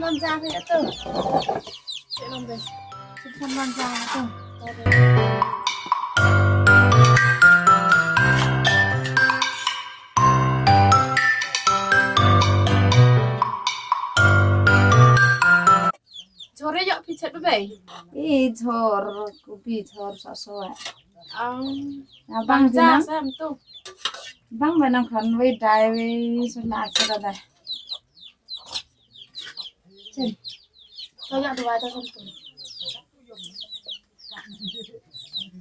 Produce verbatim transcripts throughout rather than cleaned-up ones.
Manja phi atu. Cik long be. Cik long manja atu. Jhur ïa phi chet ba bei. I jhur, kupi jhur sa so. Ang. Na bang bang ja jinang? Sam tu. Bang ba nang khan wei dai wei suna sura dai. Chin. To ïa dua ta sam tu.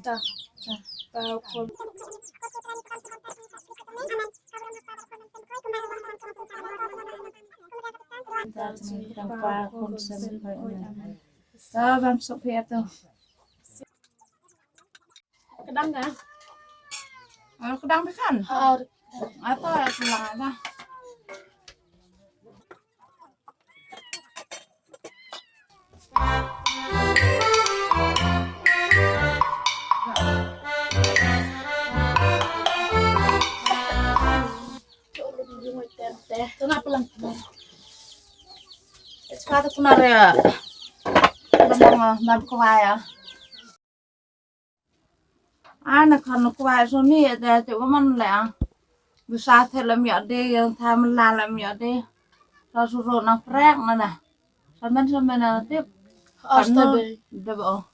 Ta, ta, ta, khol. Ta, chin, ta, pa, khol, sem, khol, sem. Ta, bam, sok, pia, tu. Kdang ka? Ah, kdang phi khan? Ah, ata, ata lang ata. Tuna pelang. It's kata kuna rea. Pelang, ah, nam kawaya. Ana khan kwai so ni te te wa man le a. Bisa the lam ya de, ya tha man la lam ya de. Sa su ro na prek na na. Sa man sa man na tip. Asta be. De bo.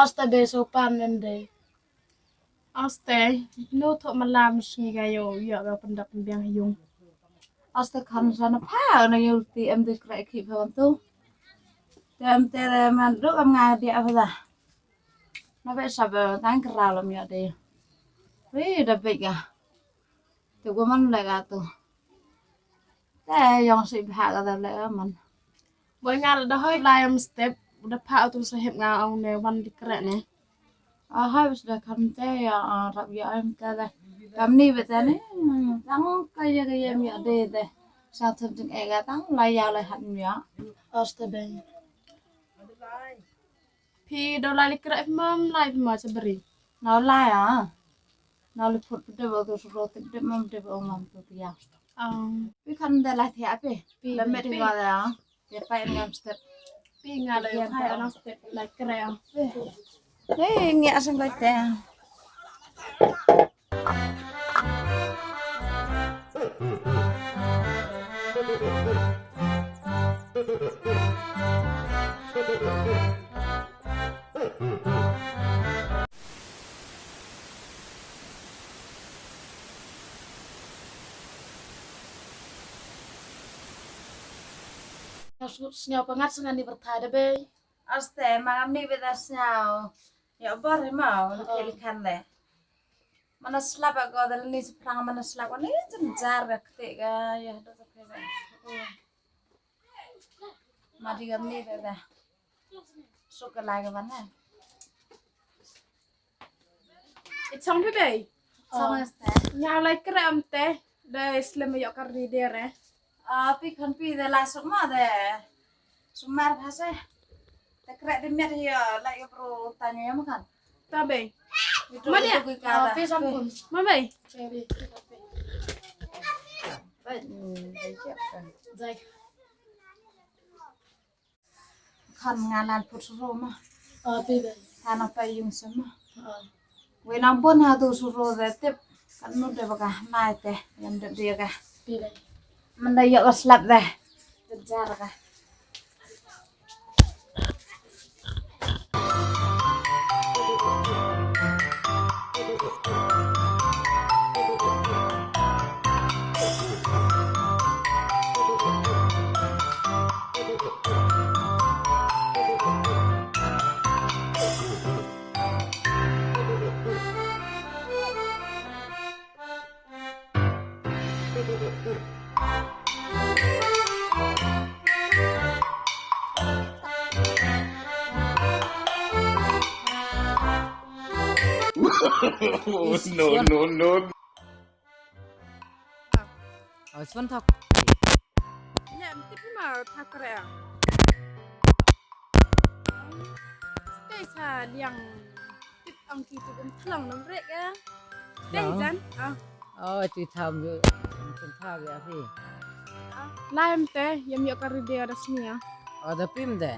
Asta be so pan men de. Asta no tho man la msi ga yo ya ga pendak pembiang yung. Asta khan sa na pha na yo ti em de krek ki pha wan tu. Tem te man duk am nga dia pha da. Na be sa be tang kra lam ya de. Ri da be ga. Te ko man le ga tu. Te yong si bha ga da le ga man. Boy nga da hoi la yam step da pha tu sa hep nga ong ne wan di kre ne. A hoi bas da kam te ya, a, rap ya am te da. Kam ni be te ne. Tang ka ya ga yam ya de de. Sa thum jing e ga tang la ya la hat mi ya. Asta be. Phi do lai li kreh phi mam lai phi ma chabri. Nau lai a. Nau li phut phi dep tu suro tip dep mam dep o mam tu pia. Phi khan da lai thia phi. Phi da met phi wa da. Phi pai ngam step. Phi nga lai phai ana step lai kreh. Hey, ngi asam lai te. Sñiaw pangat sngan ni berthai da bei. Aste, ma ngam ni beda sñiaw. Ya bor ma, oh, ni khan de. Mana slap ako da ni seprang mana slap ni jenjar ka kti ka ya do ta ka. Ma di ngam ni beda. Suk ka lai ka ban ha. I chong phi bei? Chong este. Nya lai kre am te. Da slem yok kar di der eh. Ah, phi khan phi da la suk ma de. Sumar pha se. Da kre di met yo la yo pro tanya yo ma khan. Ta bei. Itu, ma dia? Itu ka. Ah, da. Phi sam pun. Ma bei. Bei, hmm, bei siap kan. Zai. Khan nga nal put suro ma. Ah, phi bei. Tana pa yung sama. Ah. Wei nang pun ha tu suro de tip. Kan nu de baka nai te. Yang de dia ka. Phi bei. Manda yok ka slap de. Kejar ka. No, no, no. Oh, swan thok. Lem tip ma thak kre. Stay sa liang tip ang ki tu kum thlang nam rek ya. Stay jan. Ah. Oh, ti tham ju. Kum thak ya phi. Lai em te, ïam ïoh ka ride da snia. O da pim de.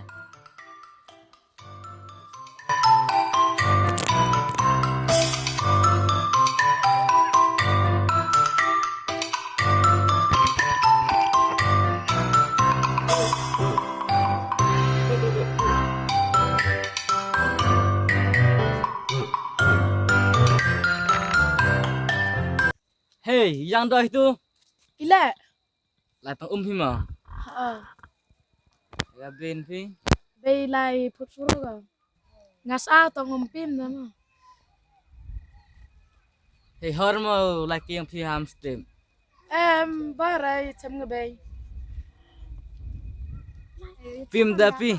Hey, yang doi tu. Ila. Lai tang um phi ma. Ha. Ya bin phi. Bei lai phut phuro ka. Ngas a tang um pim na ma. Hey hor mo lai kiang phi ham stem. Em barai chem nga bei. Pim da phi.